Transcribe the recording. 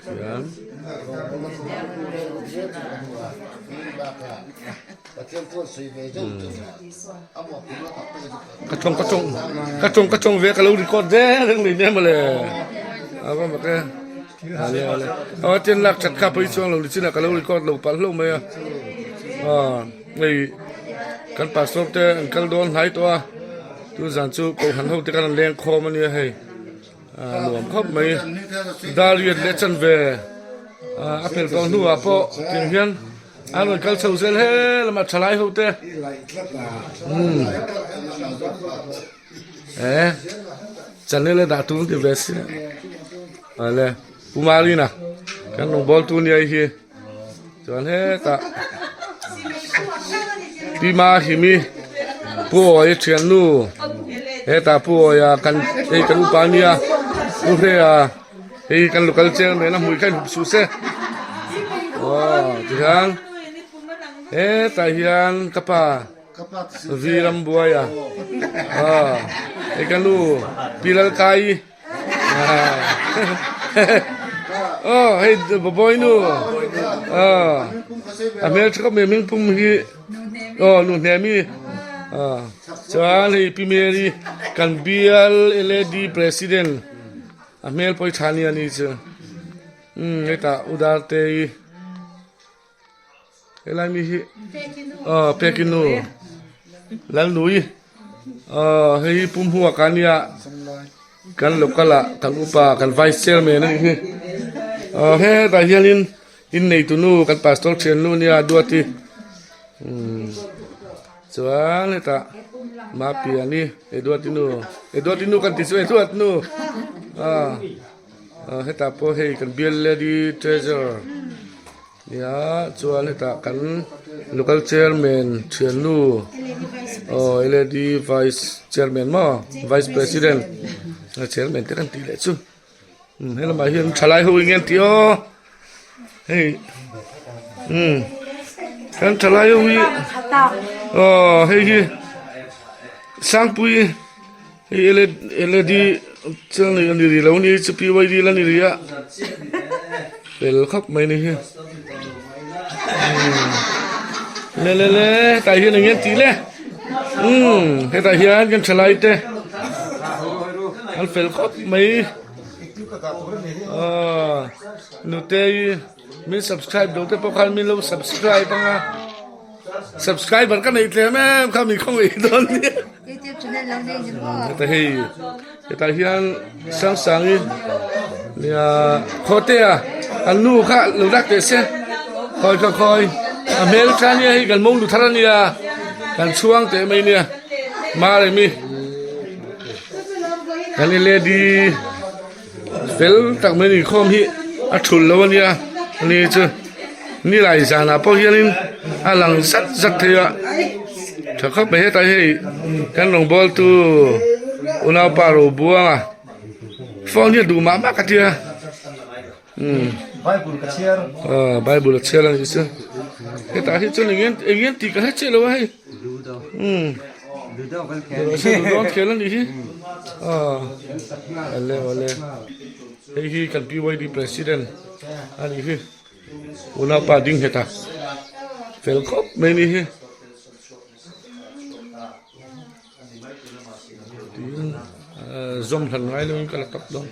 Khian Ka tawng ka tawng ka tawng ka tawng ve ka lo record reng reng mai nia mawle a va mak e ale ale aw ten lak that kha pawi chuang lo ni chinah ka lo record lo palh hlauh mai a aw hei kan pastor te an kal dawn hnai tawh a tun zan chu kohhran ho te khan an leng khawm a nia hei. A nuam khawp mai Darian leh chanve a pel tawh hnuah pawh tiang hian an rawn kal chho zel he lamah thalai ho te e channel a dah tur an ti ve si ale Pu Marina kan rawngbawl tu nia hi. Chuan hetah Pi Mahimi Pu Awia thiannu hetah Pu Awia kan hei kan upa ania Pu Hreia hei kan local chairman a hmui kha in hup suh se aw tihian hetah hian ka pa V Rambuaia aw hei ka nu Pi Lalkai. Aw hei babawi nu aw a hmel tha khawp mai hming pum hi aw nu hnemi aw chuan hei pi Mary kan bial L_A_D president a hmel pawh hi tha ania ni chu umm hetah u Dartei. Helai mi hi aw peki nu Lalnui aw hei hi Pumhua ka nia kan local ah kan upa kan vice chairman a nih hi aw hetah hianin inneitu nu kan pastor thiannu nia Duati umm chuan hetah Mapiani Eduati nu Eduati nu kan tih chu Eduat nu aw hetah pawh hei kan bial lady treasurer. Nia chuan hetah kan local chairman thiannu aw L_A_D vice chairman maw vice president chairman te kan tih leh chu umm he lamah hian thalai ho eng nge an tih aw hei umm kan thalai ho hi aw hei hi Sangpui. Hei L_A_D chuan a ni rih lo a ni chu P_Y_D la ni rih a fel khawp mai a ni hi le le le hetah hian eng nge an tih le umm hetah hian kan thalai te an fel khawp mai aw nutei min subscribe lo te pawh khan min lo subscribe ang a subscriber ka neih tlem em kha mi khawngaih dawn nia. YouTube channel lo nei ni maw? Heta hei hetah hian Sangsangi nia Khawtea an nu kha lo dak teh se khawi kha khawi a hmel tha nia hei kan mawngnu thar ania kan chhuang teh mai nia Maremi kan i lady Fel tak mai inkhawm hi a thul lo ania ani chu nilai zanah pawh hianin a lang zat zat thei a tha khawp mai hetah hei kan rawngbawltu unaupa ro buang a phone hi a duh mah mah ka tia umm aw bible a chhiar a nih chu hetah hi chuan eng eng nge tih ka hre chiah lo a hei umm. Dawn khel a nih hi awle awle hei hi kan PYD president a nih hi unaupa ding nghet a fel khawp mai a nih hi tiin zawm hlan ngai lo in ka la tawp dawn.